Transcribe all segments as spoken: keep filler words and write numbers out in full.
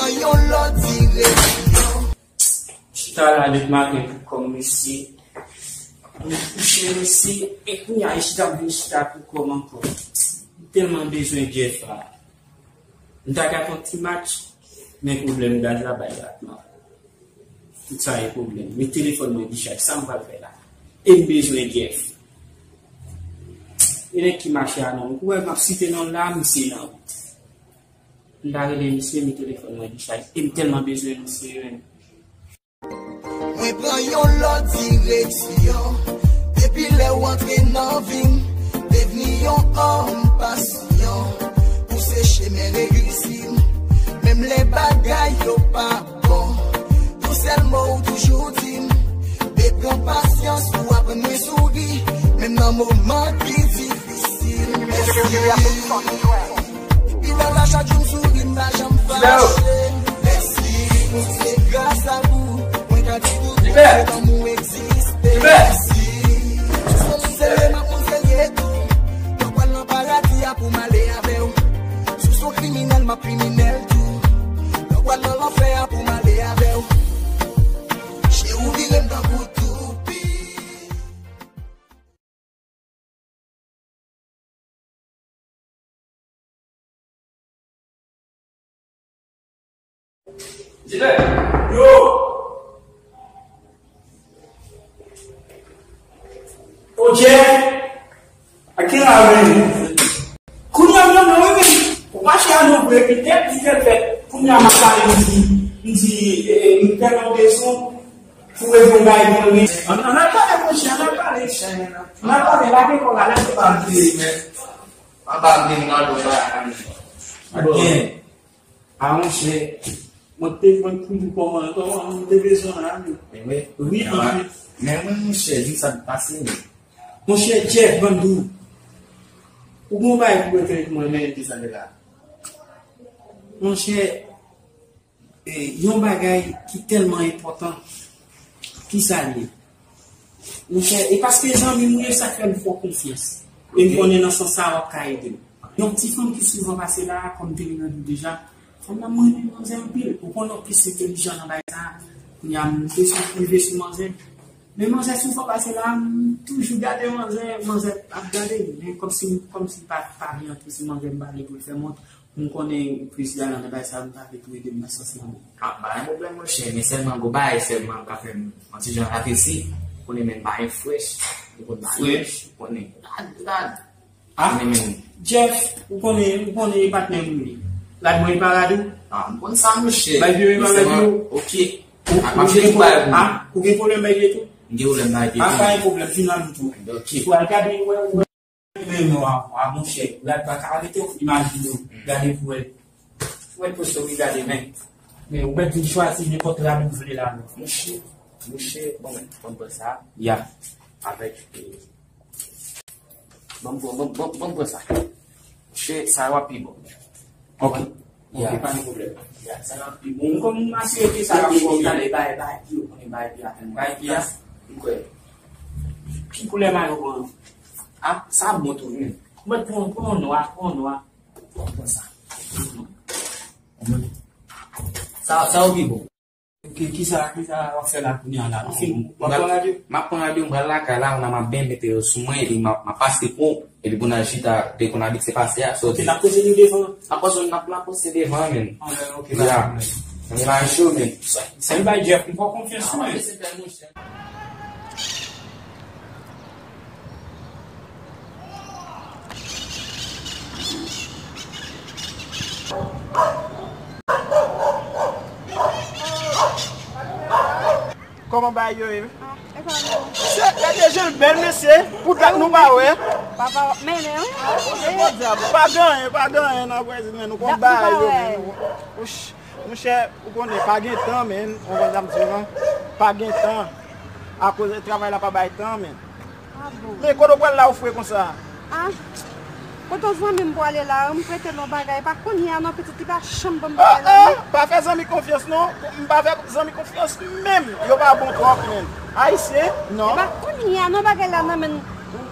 Yon lòt direksyon. Chita la depi maten pou kòm mesye. M kouche mesye, e kounye a chita m vin chita pou kòm ankò. M tèlman bezwen Jeff la. M ta ka fè yon ti match, men pwoblèm gaz la bay batman. Tout sa e pwoblèm. Men telefòn mwen dichaj, sa m pral fè la? E m bezwen Jeff. E nèg ki mache a non, ou wè m ap site non l la, misye nan wout. M ta rele misye, men telefòn mwen dichaj. E m tèlman bezwen misye, menn. Mwen pran yon lòt direksyon. Depi lè w antre nan vi m, devni yon òm pasyon. Pouse chemen reyisi m, menm lè bagay yo pa bon. Yon sèl mo ou toujou di m, be pran pasyans pou aprann mwen souri, menm nan moman ki difisil. Mèsi. Depi lè la chak jou m souri, m pa janm fache. Mèsi, se gras a ou, mwen ka di tout moun ke lanmou egziste. Mèsi. Sou son moun serye, m ap moun serye tou. Lè w pral nan paradi a pou m ale avè w. Sou son kriminèl, m ap kriminèl tou. Lè w pral nan lanfè a pou m ale avè w. Je ou vire m tankou toupi. Yo! O Jeff! A ki la menm? Kounye a m nan wi menm. Ou pa chè a non vre, ki tèt di tèt fèt. Kounye a m ap pale, m di, m di, eh, eh, m tèlman bezwen pou revyon bay mwen wi. Ann, ann al pale monchè, ann al pale. Ann al pale, lage kò la, lage kò la. Anba m di nan do ba. Bon. A monchè, mwen te, mwen te toujou kòman, kòman, mwen te bezwen la, wi. Wi, anpil. Men mwen, monchè, di sa k pase, men. Monchè, Jeff, ban m di w, ou gon bagay pou rekonèt mwen, men, ki sa l la. Monchè, e, yon bagay ki tèlman enpòtan, ki sa l ye? Monchè, e paske zanmi m ou ye, sa k fè m fè w konfyans. E m konnen nan sans sa w ap ka ede m. Yon ti fanm ki souvan pase la, kòm m te vin nan di w deja, fanm nan m renmen manzè anpil. Ou konnen w plis entèlijan nan bagay sa. Kounye a m te sou rive sou manzè. Men manzè souvan pase la, m toujou gade manzè, manzè ap gade m. Men kòmsi, kòmsi pa, pa vle antre sou manzè, m pa vle pou l fè mont. M konnen ou plis galan nan bagay sa, m ta vle tou ede m nan sans lan. A, pa gen pwoblèm, monchè, men sèlman gon bagay sèlman ka fè m yon ti jan rafresi. Ou konnen men m pa gen frèch. Ou konn pa frèch, ou konnen. Gad, gad. A, men, men. Jeff, ou konnen, ou konnen e patnè m li. Lad mwen e parad ou? A, m konn sa, monchè. Bay vye e parad ou. Ok. Ou, a, m ap chèche bay ou. A, ou gen pwoblèm bay vye tou? M gen pwoblèm bay vye tou. A, pa gen pwoblèm, vin ak nou tou. Ok. Ou al gade, wè, wè. Men non, a, a, monchè, gad baka, arete w imajine w, gade pou wè. Ou mèt poste w gade, men. Men ou mèt vin chwazi nenpòt rad ou vle la, non. Monchè, monchè, bon, men, bon, bon, sa. Ya. Avèk, eh, bon, bon, bon, bon, bon, bon, sa. Monchè, sa w ap pi bon. Ok. Ok, pa gen pwoblèm. Ya, sa ap pi bon. Kòm m asire ke sa ap pi bon. Talè, bay, bay, pi, ou konnen bay, pi, atann. Bay, pi, a. M kwè. Ki koulè mayo pran? A, sa bon tou, wi. Mwen pran, pran nwa, pran nwa. Pran sa. Sa, sa ou pi bon. Ok, kisa, kisa w ap fè la kounye a la? Ou fin, w ap pran radyo? M ap pran radyo, m pral lakay la, m ap byen mete yo sou mwen, epi m ap, m ap pase pou, epi pou n al chita, te konn abitye pase a, so. Ok, n ap poze nou devan? N ap poze, n ap, n ap poze devan, men. Ah, ok, pa. Ann bay cho, men. Ann bay Jeff, m fè w konfyans, men. Kòman bagay yo ye? Ah, e pa nou. Mesye, gade jan l bèl, mesye. Pou dat nou pa wè. Papa, men, men, wi. Pa gen anyen, pa gen anyen nan vwazin, men nou konn bagay yo, men nou. Ouch. Monchè, ou konnen, pa gen tan, men, ou konn sa m di w lan, pa gen tan. Akoz travay la pa bay tan, men. Ah bon? Men kote w pral la ou fre konsa? Ah, kote w zanmi m pwale la, m prete l yon bagay, pa kounye a non, pitit, li pa janm ban m bagay la, non. Ah, ah, pa fè zanmi konfyans, non. M pa fè zanmi konfyans menm. Yo pa bon twòp, men. Ayisyen, non. E pa kounye a non, bagay la nan men.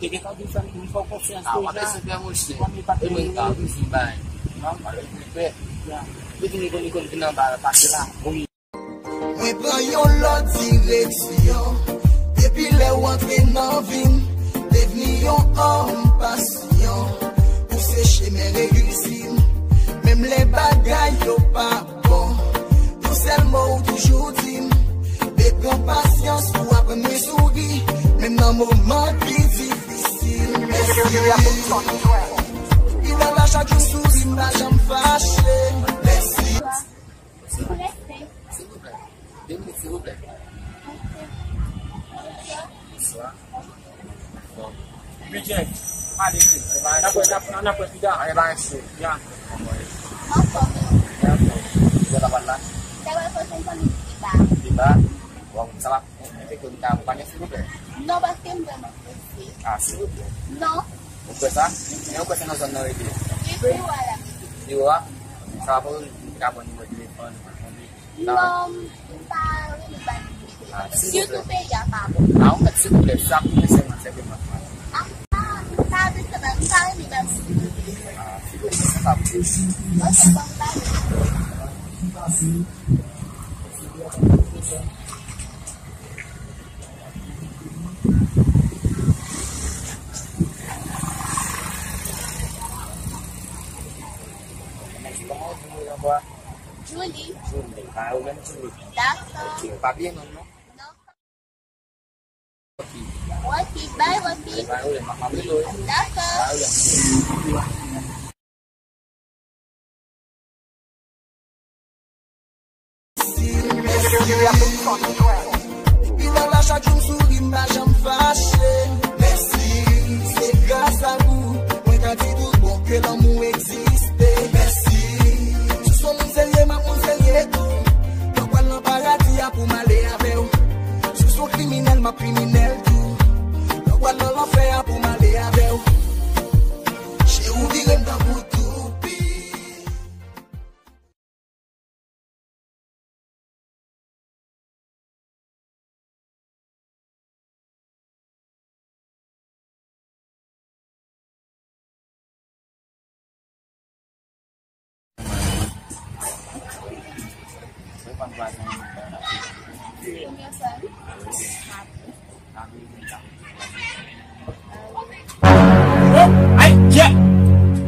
te gentan di fè m, m fè w konfyans deja. Ah, w ap eseye fè mouche. Kòm li pa te... E mwen ka bezwen bay. Non, pa bezwen pè. Li vini konn, li konn vin anba pase la. Wi. Mwen pran yon lòt direksyon. Depi lè w antre nan vi m, devni yon òm pasyon. Ou se chemen reyisi m. Menm lè bagay yo pa bon, yon sèl mo ou toujou di m. Bebe, pran pasyans pou aprann mwen souri, menm nan moman ki difisil. Mèsi. Pi lè la chak jou souri, m pa janm fache. Mèsi. Silvouplè. Silvouplè. Demi, silvouplè. Bonswa. Bon. Bidjè, pale wi. N ap wè, n ap, n ap wè pita. Anyen pa cho. Ya. Anfòm, wi. Anfòm. Kote w ta pral la? Ta pral kote yon fanmi Biba. Biba? Bon, sa va. Mwen te konn ka akonpanye, silvouplè. Non, paske m vrèman prese. Ah, silvouplè. Non. Ou kwè sa? Men ou kwè se nan zòn nan rete? Wi, biwo a la. Biwo a? Sa va pou nou ka pran nimewo telefòn, nou pa konnen. Non, m pa renmen ba nimewo telefòn. Ah, silvouplè. Sitou peyi a pa bon. Ah, ou mèt silvouplè, sa pou mwen sèlman, sèlman. Ah, ah, m pa renmen ba, m pa renmen ba nimewo telefòn. Ah, silvouplè, sa pa bon. Ok, bon, m pa renmen. Kòman ou di non ankò? Julie. Julie. Ah, ou menm Julie. Dakò. Ok, ou pa bliye non, non? Non. Ok. Ok, bye, ok. Bye, bye, m ap rele w. Dakò. Bye, bye. Pi lè la chak jou m souri, m pa janm fache. Mèsi, se gras a ou, mwen ka di tout bon ke lanmou egziste. Mèsi, si w se yon moun serye, m ap moun serye tou. Lè w pral nan paradi a pou m ale avè w. Si w se yon kriminèl, m ap kriminèl tou. Lè w pral nan lanfè a pou m ale avè w. Cheri, ou vire m tankou toupi. Oh, ay, Jeff!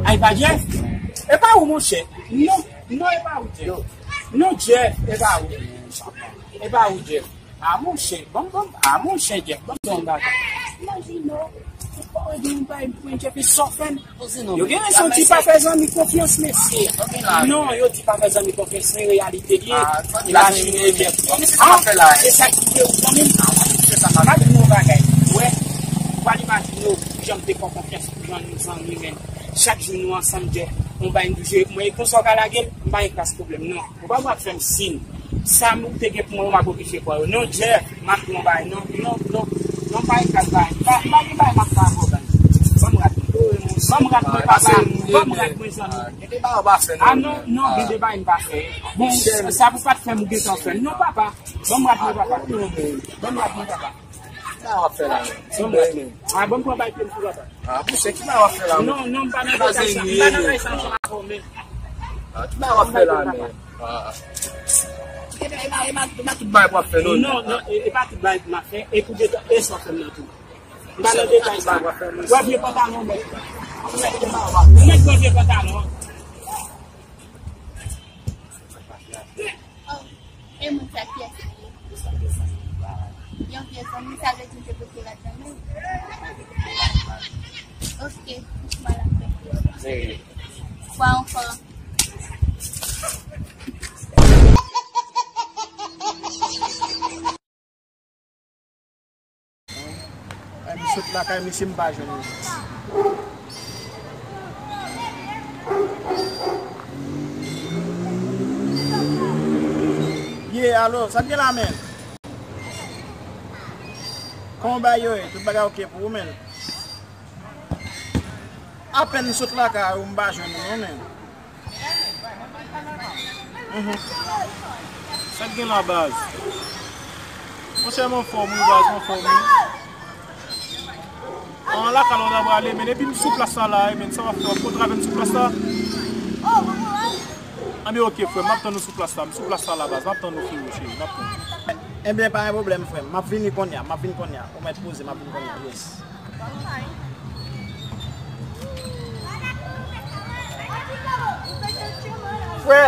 Ay, pa Jeff? E pa ou, monchè. Non, non, e pa ou, Jeff. Non, Jeff, e pa ou. E pa ou, Jeff. A, monchè, ban m, ban m, a, monchè, Jeff, ban m di w yon bagay. Imajine w, ou pa wè gen yon bagay m pran Jeff, e sa w fè m. Yo gen rezon di pa fè zanmi konfyans, mesye. Non, yo di pa fè zanmi konfyans, se reyalite li ye. Imajine w, Jeff. Ah, se sa ki te ou zanmi m. M ap di w yon bagay. Ou wè, ou pral imajine w, jan m te fè w konfyans pou jan nou zanmi, men chak jou nou ansanm, Jeff. Yon bagay m toujou, mwen, e konsa w ka lage l, m pa gen klas pwoblèm, non. Ou pa pral fè m siy. Sa m te gen pou mwen, m ap oblije pran yo. Non, Jeff, m ap di w yon bagay. Non, non, non, non, m pa gen klas bagay. M pa, m pa gen bagay m ap fè avè w, gang. Ban m rad mwen. Ban m rad mwen, papa. Ban m rad mwen, zanmi. Ah, non, non, gen de bagay m pa fè. Bon, sa pou pa t fè m ou gentan fè l. Non, papa. Ban m rad mwen, papa. Ban m rad mwen, papa. Sa w ap fè la menm? Ban m rad mwen. Ah, ban m pran bay pye m sou papa. Ah, monchè, ki bagay w ap fè la menm? Non, non, m pa nan detay sa. M pa nan detay sa, monchè, pa fò menm. Ah, ki bagay w ap fè la menm? Ah. E pa, e pa, e pa tout bagay w ap fè, non? Non, non, e, e pa tout bagay m ap fè, e pou detay, e sa w fè m nan tou. M pa nan detay sa. W ap vye pantalon, mèt. Ou mèt pran vye pantalon. Oh, e moun sa, kiyès li ye? Yon vye zanmi, sa vle di m te pote rad nan men w? Ok, kouch mal ap fè. Kwa ankò? lakay misye, m pa jwenn li. Ye, alo, sa k gen la, menn? Kòman bagay yo ye? Tout bagay oke pou ou, menn? Apèn m sot lakay ou, m pa jwenn ou non, menn. Mhm. Sa k gen la, baz? Monchè, m anfòm wi, baz, m anfòm wi. An, lakay la w ta prale, menn, epi m sou plas la la, e, menn, sa w ap fè, w ap kontre avè m sou plas la? Anben, oke, frè m, m ap tann ou sou plas la, m sou plas la la, baz, m ap tann ou, frero cheri, m ap tann ou. Enben, pa gen pwoblèm, frè m, m ap vini kounye a, m ap vin kounye a, ou mèt poze, m ap vin kounye a, yes. Frè.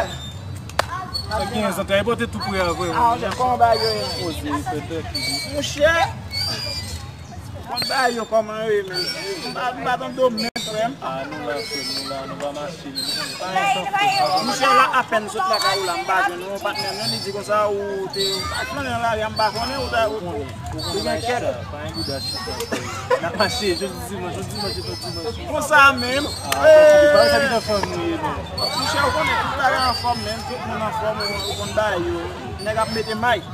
Sa gen zantray pote tou prè a, frè. Ah, monchè, kòman bagay yo ye? Poze, frè, trankil. Monchè. Kòman bagay yo, kòman yo ye, menn? M pa, m pa tande w menm, frè m. Ah, nou la, frè m, nou la, nou pa mache, menn. Nou konnen pa ansanm, frè m. Monchè, la apèn sot lakay ou la, m pa jwenn ou, patnè m nan, li di konsa ou te, ou pa flannen nan lari a, m pa konnen, ou ta, ou, ou, ou gen kèk. Pa gen bouda chita, frè. N ap mache, jodi dimanch, jodi dimanch, jodi dimanch. Konsa menm. Ah, pa sa ki nan fanmi nou ye, non. Monchè, ou konnen tout bagay anfòm, menn. Tout moun anfòm, ou, ou konn bagay yo. Nèg ap mete may.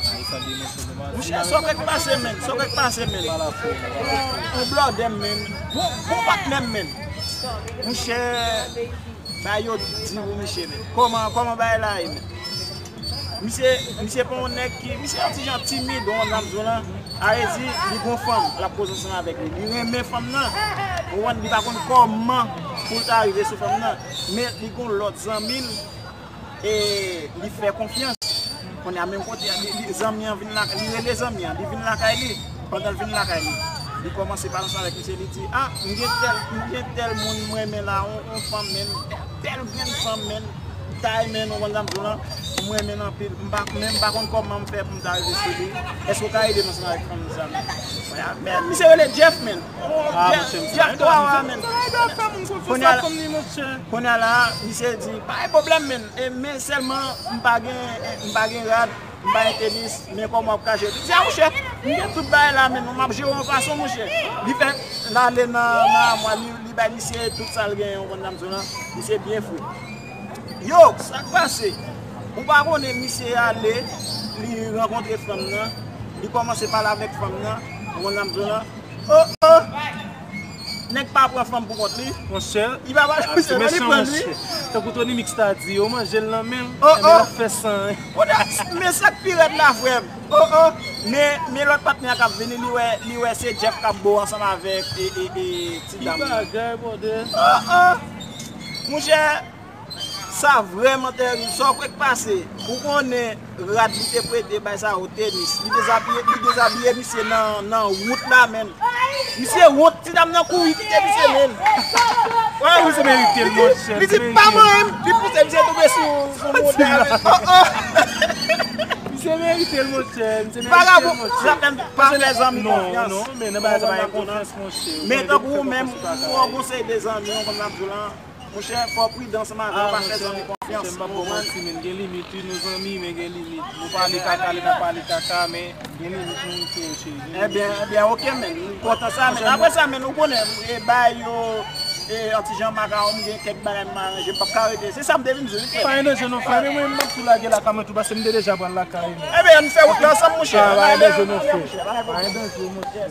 Monchè, sa w kwè k pase, menn? Sa w kwè k pase, menn? On blòdè m, menn. Bon, bon patnè m, menn. Monchè, bagay yo di pou misye, menn. Kòman, kòman bagay la ye, menn? Misye, misye pa yon nèg ki, misye yon ti jan timid, ou konn sa m di w lan. A vle di, li gon fanm, l ap koze ansanm avèk li. Li renmen fanm nan. Ou konprann, li pa konn kòman pou l ta rive sou fanm nan. Men li gon lòt zanmi l, e li fè konfyans. Kounye a menm kote a, li, li, zanmi an vin lakay, li rele zanmi an, li vin lakay li. Pandan l vin lakay li, li kòmanse pale ansanm avèk misye, li di, "Ah, m gen tèl, m gen tèl moun m renmen la, yon, yon fanm, menn, tèl grenn fanm, menn, tay, menn, ou konn sa m di w lan, m renmen l anpil, m pa, men m pa konn kòman m fè pou m ta rive sou li. Èske w ka ede m ansanm avèk fanm sa, menn?" Men misye rele Jeff, menn. Ah, Jeff, monchè, m Jeff Twawa, menn. Kounye a la, kounye a la, misye di, "Pa gen pwoblèm, menn. E, men sèlman, m pa gen, m pa gen rad, m pa gen tenis, men kòman w ap ka jere?" Li di, "A, monchè, m gen tout bagay la, menn. M ap jere w yon fason, monchè." Li fè l ale nan, nan amwa, li, li bay misye tout sa l genyen, ou konn sa m di w lan. Misye byen fou. Yo, sa k pase? Ou pa konnen misye ale, li rankontre fanm nan, li kòmanse pale avèk fanm nan, ou konn sa m di w lan. Oh, oh! Nèg pa pran fanm pou kont li. Monchè, li pa pale pou sèlman, li pran li. Tankou Tony Mix ta di, yo manje l nan men l, oh, enben l ap fè san. Men sa k pi rèd la, frè m. Oh, oh! Men, men lòt patnè a k ap vini, li wè, li wè se Jeff k ap bo ansanm avèk e, e, e, ti dam nan. Ki bagay, brother! Oh, oh! Monchè, sa vrèman tèrib. Sa w kwè k pase? Ou konnen rad li te prete bay sa yo, tenis. Li dezabiye, li dezabiye misye nan, nan wout la, menn. Misye wont, ti dam nan kouri kite misye, menn. Wè, misye merite l, monchè. Li di, "Pa manyen m," li pouse misye tonbe sou, sou wout la, menn. Oh, oh. Misye merite l, monchè. Misye merite l, monchè. Vagabon, l ap fè m pa fè zanmi konfyans. Non, non, men nan bagay sa pa gen konfyans, monchè. Men tankou ou menm, ou pran konsèy de zanmi, ou konn sa m di w lan. Monchè, fò w pridan ansanm avè yo, pa fè zanmi konfyans. Monchè, m p ap ba w manti, men gen limit wi, nou zanmi, men gen limit. Nou pale kaka, lè n ap pale kaka, men gen limit, nou, monchè, gen limit. Ebyen, ebyen, oke, men, m kontan sa, men. Apre sa, men, ou konnen, e, bay yo, e, yon ti jan makawon, m gen kèk bagay m aranje, m p ap ka rete. Se sa m te vin di w, wi, frè. Pa gen danje non, frè, men mwen, m ap tou lage lakay mwen tou, paske m te deja pral lakay mwen. Ebyen, ann fè wout la ansanm, monchè. Pa gen danje non, frè. Pa gen danje, monchè.